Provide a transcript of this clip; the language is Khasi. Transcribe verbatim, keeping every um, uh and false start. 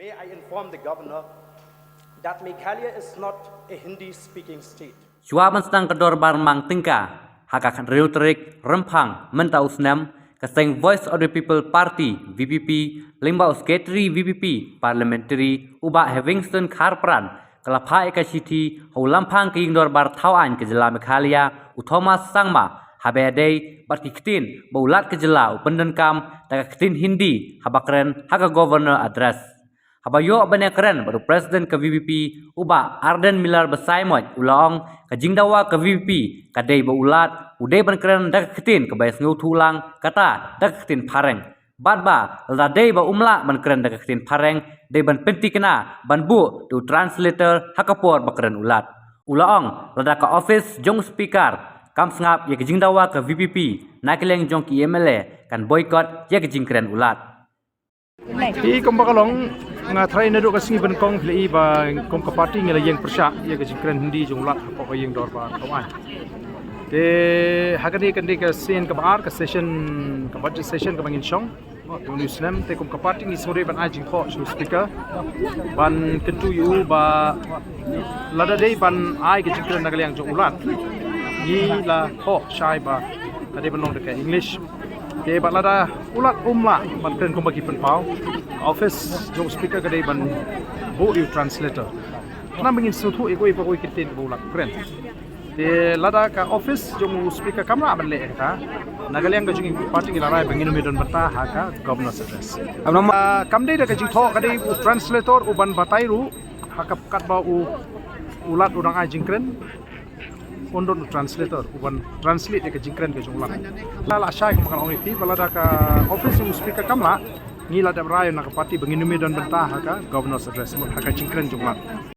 May I inform the governor that Meghalaya is not a Hindi speaking state? Shuwa ban sdang ka dorbar mang tyngka ha ka khathynriew tarik Rymphang mynta u snem, ka seng Voice of the People Party, V P P, lyngba u Secretary V P P Parliamentary, u Bah Hevingston Kharpran, ka la phah ïa ka shithi ha u Lamphang ka Ïing Dorbar Thaw Aiñ ka Jylla Meghalaya, u Thomas Sangma, haba ïadei bad ki ktien ba u Lat ka Jylla u pyndonkam da ka ktien Hindi haba kren ha ka Governor Address. Haba ïoh ban ïakren bad u President ka V P P, u Bah Ardent Miller Basaiawmoit, u la ong ka jingdawa ka V P P ka dei ba u Lat u dei ban kren da ka ktien kaba ïasngewthuh lang, kata da ka ktien Phareng. Bad ba lada dei ba um lah ban kren da ka ktien Phareng, dei ban pynthikna ban buh da u translator ha ka por ba kren u Lat. U la ong lada ka office jong u Speaker kam sngap ïa ka jingdawa ka V P P, na ka liang jong ki M L A kan boycott ïa ka jingkren u Lat. Te kumba ka long, nga tharai naduh ka sngi ba nyngkong phi la i ba kum ka party ngi la ïeng pyrshah ïa ka jingkren Hindi jong u Lat hapoh ka Ïing Dorbar Thaw Aiñ. Te ha kane ka dei ka sien kaba ar, ka session, ka budget session kaba ngin shong ha une u snem. Te kum ka party ngi sngewdei ban ai jingthoh sha u Speaker ban kyntu ïa u ba lada dei ban ai ka jingkren na ka liang jong u Lat, ngi la thoh shai ba ka dei ban long da ka English. Te bad lada u Lat um lah ban kren kumba ki pynpaw, ka office jong u Speaker ka dei ban buh ïa u translator. Khnang ba ngin sngewthuh ïa kawei pa kawei ka ktien kaba u Lat u kren. Te lada ka office jong u Speaker kam lah ban leh ïa kata, na ka liang ka jong ngi ka party ngi la rai ba ngin ym don bynta ha ka Governor's Address. Kam dei da ka jingthoh, ka dei u translator u ban batai ruh ha ka, katba u, u Lat u dang ai jingkren, un don u translator u ban translate ïa ka jingkren ka jong u Lat. La, la shai kumba nga la ong ïa phi, ba lada ka office jong u Speaker kam lah, ngi la dep rai na ka party ba ngin ym don bynta ha ka Governor's Address, mut ha ka jingkren jong u Lat.